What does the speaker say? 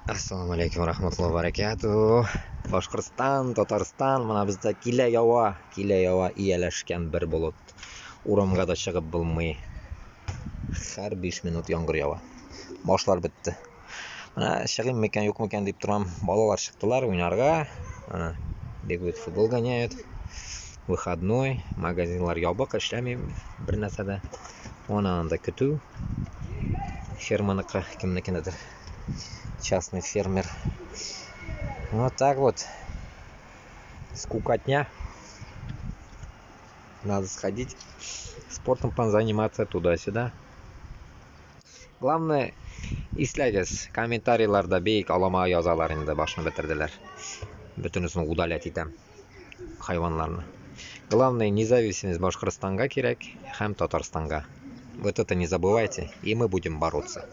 Ассаламу алейкум рахматуллаһи ва баракатуһ. Башкортстан, Татарстан, менә бездә килә ява, килә ява ияләшкән бер болыт. Урамга да чыгып булмый. Һәр 5 минут яңгыр ява. Башлар бетте. Менә чыгыйм микән, юк микән дип торам. Балалар чыктылар уйнарга. Ана, бегают, футбол гоняют. Выходной, магазинлар ябык, эшләми бер нәрсә дә. Ана анда көтү. Ферманыкы кемнекенедер. Частный фермер. Вот так вот. Скукотня. Надо сходить, спортом позаниматься туда-сюда. Главное, исләгез, комментарийларда бик алама язалар инде, башны бетерделәр. Бөтенесен удалять итәм. Хайванларны. Главное, независимость Башкортстанга кирәк һәм Татарстанга. Вот это не забывайте, и мы будем бороться.